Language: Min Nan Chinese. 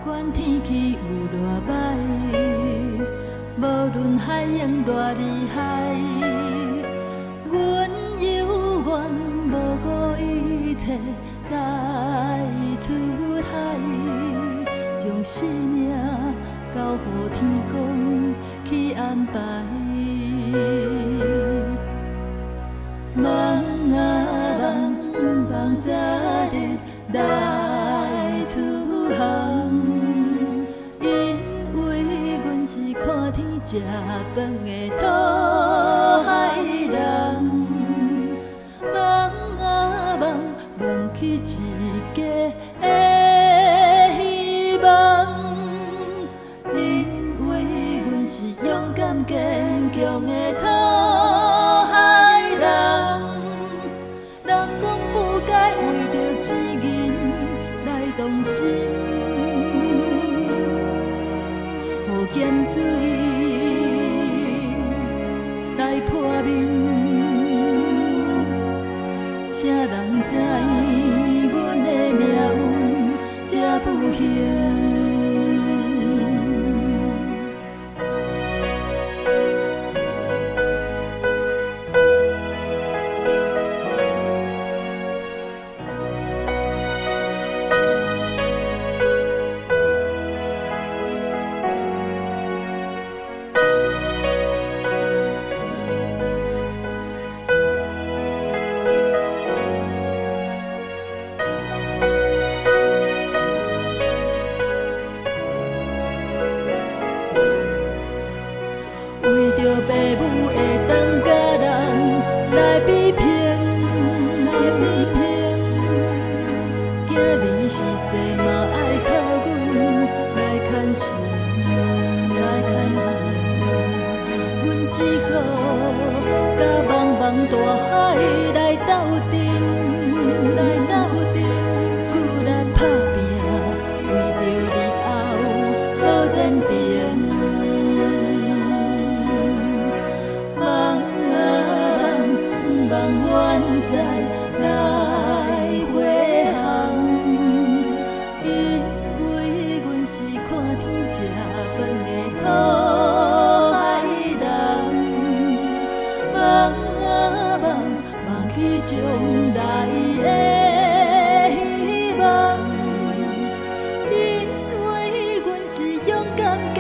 管天氣有偌歹，無論海湧偌厲害，阮猶原無顧一切來出海，將生命交予天公去安排。望啊望，毋望早日來出航，因為阮是看天食飯的討海人。望啊望，望去一家的希望，因為阮是勇敢堅強的討海人。人講不該為著錢銀來動心，予鹹水來破面。啥人知阮的命運這不幸？為著爸母會當佮人來比拼，來比拼，囝兒是世嘛愛靠阮來牽成，來牽成。阮只好共茫茫大海來鬥陣，來鬥陣，努力拍拚，為著日後好前程。望啊望，望遠在來回航，因為阮是看天食飯的討海人。望啊望，望去將來的希望，因為阮是勇敢堅